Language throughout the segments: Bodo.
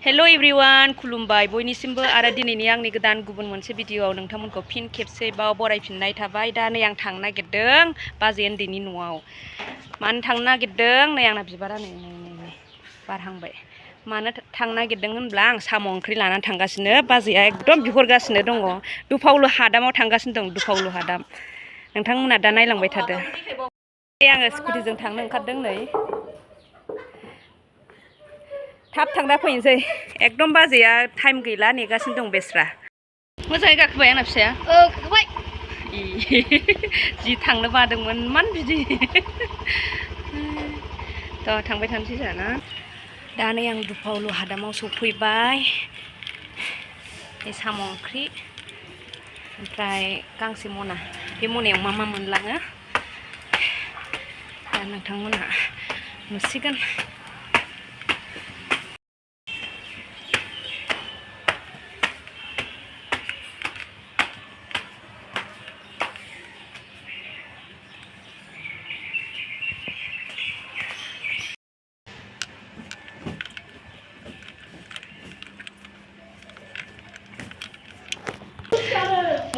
हेलो एवरीवन खुलुमबाय बयनिसिमबो आरो दिनैनि आंनि गोदान गुबुन मोनसे भिडियोआव नोंथांमोनखौ फिन खेबसेबाव बरायफिननाय थाबाय। दा नै आं थांनो नागिरदों बाजै उन्दैनि न'आव। मानो थांनो नागिरदों नै आंना बिबारा नै बारहांबाय। मानो थांनो नागिरदों होनब्ला आं साम' ओंख्रि लानानै थांगासिनो। बाजैया एकदम बिहरगासिनो दङ। दुफावलु हादामाव थांगासिनो दं, दुफावलु हादाम। नोंथांमोना दा नायलांबाय थादो। आङो स्कुटिजों थांनो ओंखारदों नै। थाब थांना फैनोसै। एकदम बाजैया टाइम गैला नेगासिनो दं बेस्रा। मोजाङै गाखोबाय आंना फिसाया? गाखोबाय। जि थांनो बादोंमोन मान बिदि। थ' थांबाय थानोसै जोंहा। दा नै आं दुफावलु हादामाव सफैबाय। साम' ओंख्रि ओमफ्राय गांसे मना। बे मनायाव मा मा मोनलाङो दा नोंथांमोनहा नुसिगोन।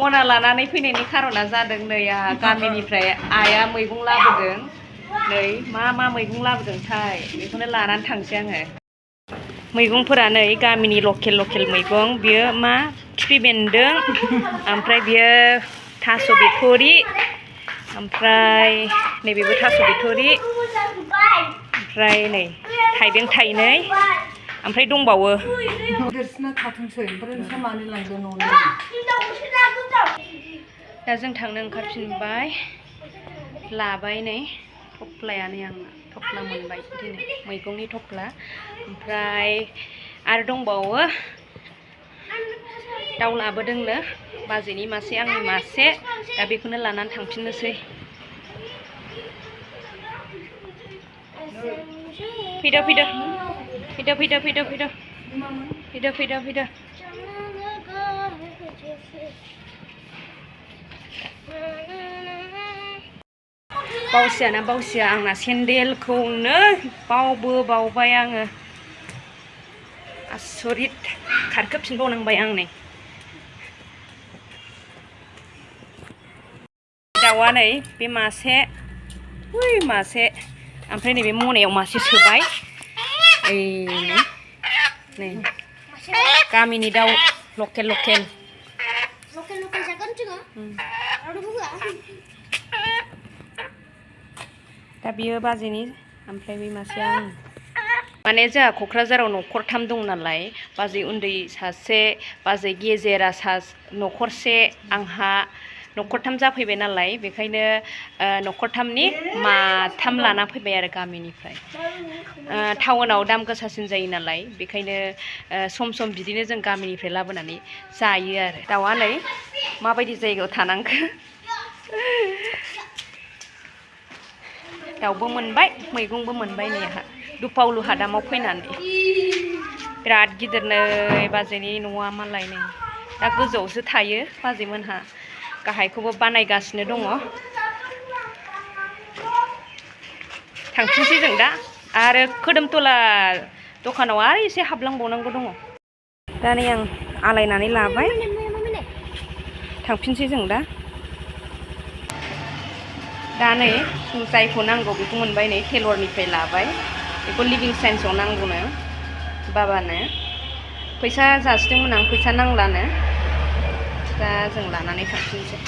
मना लानानै फैनायनि खारना जादों नै गामिनिफ्राय आइया मैगं लाबोदों। नै मा मैगं लाबोदोंथाय बेखौनो लानानै थांसै आङो। मैगंफोरा नै गामिनि लकेल मैगं। बियो मा खिफि बेन्दों, ओमफ्राय बियो थास' बिथ'रि, ओमफ्राय नैबेबो थास' बिथ'रि, ओमफ्राय नै थाइबें थाइनै, ओमफ्राय दंबावो। दा जों थांनो ओंखारफिनबाय। लाबाय नै थफ्लायानो आंना थफ्ला मोनबाय दिनै मैगंनि थफ्ला। ओमफ्राय आरो दंबावो दाउ लाबोदोंनो बाजैनि मासे आंनि मासे। दा बेखौनो लानानै थांफिननोसै। फैदो फैदो फैदो फैदो फैदो फैदो फैदो फैदो फैदो। बावसियाना बावसिया आंना सेन्देलखौनो बावबाय आङो। आसरित खारखोफिनबावनांबाय आं नै। दाउआ नै बे मासे, मासे, ओमफ्राय नैबे मनायाव मासे सोबाय। नै गामिनि दाउ लकेल। दा बियो बाजैनि, ओमफ्राय बे मासेया आंनि। माने जोंहा क'क्राझाराव न'खरथाम दं नालाय, बाजै उन्दै सासे, बाजै गेजेरा न'खरसे, आंहा न'खरथाम जाफैबाय नालाय, बेखायनो न'खरथामनि माथाम लाना फैबाय आरो गामिनिफ्राय। टाउनाव दाम गोसासिन जायो नालाय, बेखायनो सम बिदिनो जों गामिनिफ्राय लाबोनानै जायो आरो। दाउआ नै माबायदि जायगायाव थानांगौ। दाउबो मोनबाय, मैगंबो मोनबाय नै आंहा दुफावलु हादामाव फैनानै। बिराद गिदिर नै बाजैनि न'आ मालाय नै। दा गोजौआवसो थायो बाजैमोनहा, गाहायखौबो बानायगासिनो दङ। थांफिनसै जों दा आरो खोदोमथला दखानाव आरो एसे हाबलांबावनांगौ दङ। दा नै आं आलायनानै लाबाय। थांफिनसै जों दा नै जायखौ नांगौ बेखौ मोनबाय नै टेलरनिफ्राय लाबाय। बेखौ लिभिं साइन्सआव नांगौनो बाबानो। फैसा जासिदोंमोन आं, फैसा नांलानो। दा जों लानानै थांफिनसै।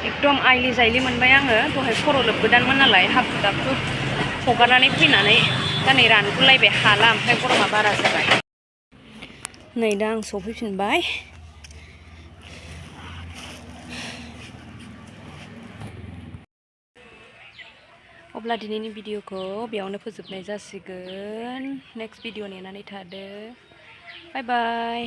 एकदम आइलि जाइलि मोनबाय आङो। दहाय खर' लोबगोदानमोन नालाय, हाखु दाखु हगारनानै फैनानै दा नै रानगुलायबाय हाला, ओमफ्राय गरमा बारा जाबाय। नै दा आं सफैफिनबाय। अब्ला दिनैनि भिडिअखौ बेयावनो फोजोबनाय जासिगोन। नेक्स्ट भिडिअ नेनानै थादो। बाय बाय।